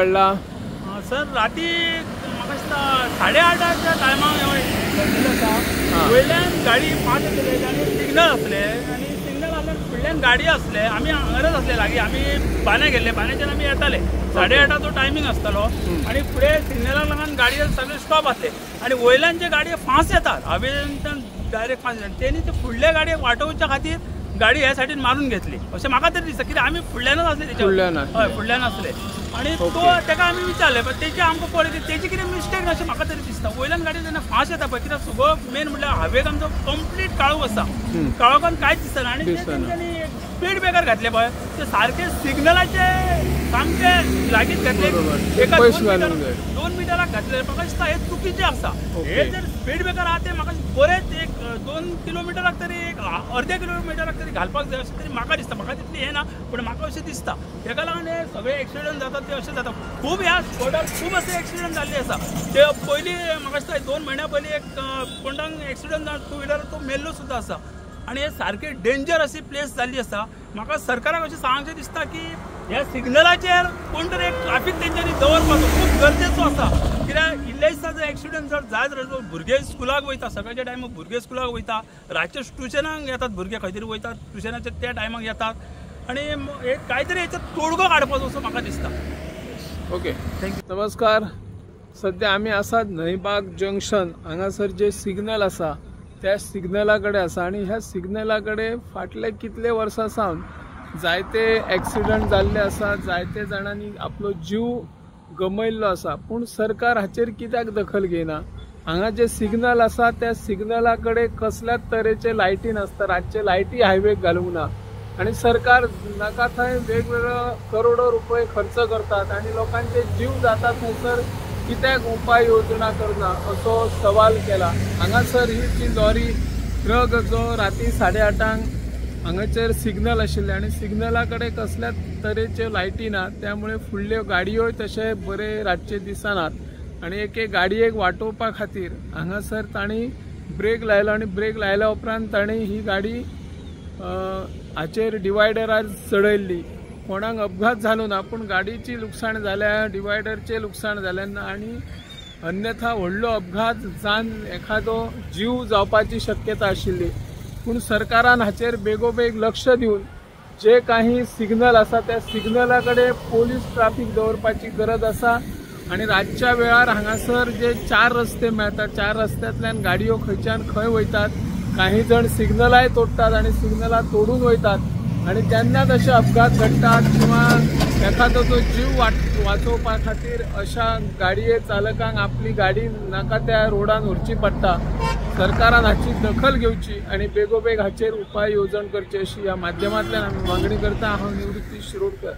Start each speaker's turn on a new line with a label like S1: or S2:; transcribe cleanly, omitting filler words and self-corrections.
S1: घडला?
S2: सर राती म्हाका दिसता 8:30च्या टायमाक घडलेलें आसा. वयल्यान गाडी 5 येतले आनी सिग्नल आसले आनी सिग्नल आसल्यान फुडल्यान गाडी आसले, आमी हांगारच आसले लागीं, आमी बान्या गेल्ले, बान्याच्यान आमी येताले. 8:30चो टायमींग आसतालो आनी फुडें सिग्नलाक लागून गाडी सगळे स्टॉप आसले आनी वयल्यान जे गाडये फास्ट येतात हायवेंतल्यान डायरेक्ट फास्ट येतात, तेणी ते फुडल्या गाडयेक वाटोवच्या खातीर गाडी ह्या सायडीन मारून घेतली अशें म्हाका तरी दिसता, कित्याक आमी फुडल्यानच आसले तेच्या, हय फुडल्यान आसले आनी तो तेका आमी विचारलें पण तेजे आमकां पळय की तेजी कितें मिस्टेक अशें म्हाका तरी दिसता. वयल्यान गाडी जेन्ना फास्ट येता पळय, कित्याक सगळो मेन म्हटल्यार हायवेक आमचो कंप्लीट काळोख आसा, काळोखान कांयच दिसना आनी तेंच्यांनी स्पीड ब्रेकर घातले पळय ते सारके सिग्नलाचे सामके लागींच घातले, एका 2 मिटराक घातले. म्हाका दिसता हे चुकीचें आसा. हे जर स्पीड ब्रेकर आहा ते म्हाका बरेच एक 2 किलोमिटराक तरी, एक अर्दे किलोमिटराक तरी घालपाक जाय अशें तरी म्हाका दिसता. म्हाका तितली हें ना पूण म्हाका अशें दिसता. तेका लागून हे सगळे एक्सिडंट जातात ते अशें जाता. खूब ह्या स्पॉटार खूब अशे एक्सिडंट जाल्ले आसा. ते पयलीं म्हाका दिसता 2 म्हयन्या पयलीं एक कोणाक एक्सिडंट जावन 2 व्हिलर तो मेल्लो सुद्दां आसा आनी हे सारके डेंजर अशी प्लेस जाल्ली आसा. म्हाका सरकाराक अशें सांगचें दिसता की ह्या सिग्नलाचेर कोण तरी एक ट्राफीक तेंच्यांनी दवरपाचो खूब गरजेचो आसा, कित्याक इल्ले दिसा जर एक्सिडंट जर जायत रावलो, भुरगे स्कुलाक वयता सकाळच्या टायमार, भुरगे स्कुलाक वयता, रातचे ट्युशनाक येतात भुरगे, खंय तरी वयतात ट्युशनाच्या त्या टायमाक येतात आनी एक कांय तरी हेचो तोडगो काडपाचो असो म्हाका दिसता.
S1: Okay, thank you. नमस्कार. सद्या आमी आसात न्हंयबाग जंक्शन हांगासर जे सिग्नल आसा त्या सिग्नला कडेन आसा आनी ह्या सिग्नला कडेन फाटले कितले वर्सां सावन जायते एक्सिडंट जाल्ले आसा, जायते जाणांनी आपलो जीव गमयल्लो आसा, पूण सरकार हाचेर कित्याक दखल घेयना? हांगा जे सिग्नल आसा त्या सिग्नला कडेन कसल्याच तरेचे लायटी नासता, रातचे लायटी हायवेक घालूंक ना आनी सरकार नाका थंय वेगवेगळे करोडो रुपये खर्च करतात आनी लोकांचे जीव जाता थंयसर कित्याक उपाय योजना करना असो सवाल केला. हांगासर ही जी लॉरी ट्रक जो राती 8:30 हांगाचेर सिग्नल आशिल्ले आनी सिग्नला कडेन कसल्याच तरेच्यो लायटी ना, त्यामुळे फुडल्यो गाडयोय तशे बरे रातचे दिसनात आनी एके गाडयेक वाटोवपा खातीर हांगासर तांणी ब्रेक लायलो आनी ब्रेक लायल्या उपरांत तांणी ही गाडी हाचेर डिवायडरार चडयल्ली. कोणाक अपघात जालो ना पूण गाडीची लुकसाण जाल्या, डिवायडरचें लुकसाण जालें ना आनी अन्यथा व्हडलो अपघात जावन एखादो जीव जावपाची शक्यता आशिल्ली. पूण सरकारान हाचेर बेगोबेग लक्ष दिवन जे काही सिग्नल आसा त्या सिग्नला कडेन पोलीस ट्राफीक दवरपाची गरज आसा आनी रातच्या वेळार हांगासर जे 4 रस्ते मेळतात, 4 रस्त्यांतल्यान गाडयो खंयच्यान खंय वयतात, काही जण सिग्नलाय तोडटात आनी सिग्नलां तोडून वयतात आनी तेन्नाच अशे अपघात घडटात किंवा एखादो तो जीव वाचोवपा खातीर अशा गाडये चालकांक आपली गाडी नाका त्या रोडान व्हरची पडटा. सरकारान हाची दखल घेवची आनी बेगोबेग हाचेर उपाय येवजण करची अशी ह्या माध्यमांतल्यान आमी मागणी करता. हांव निवृत्ती शिरोडकर.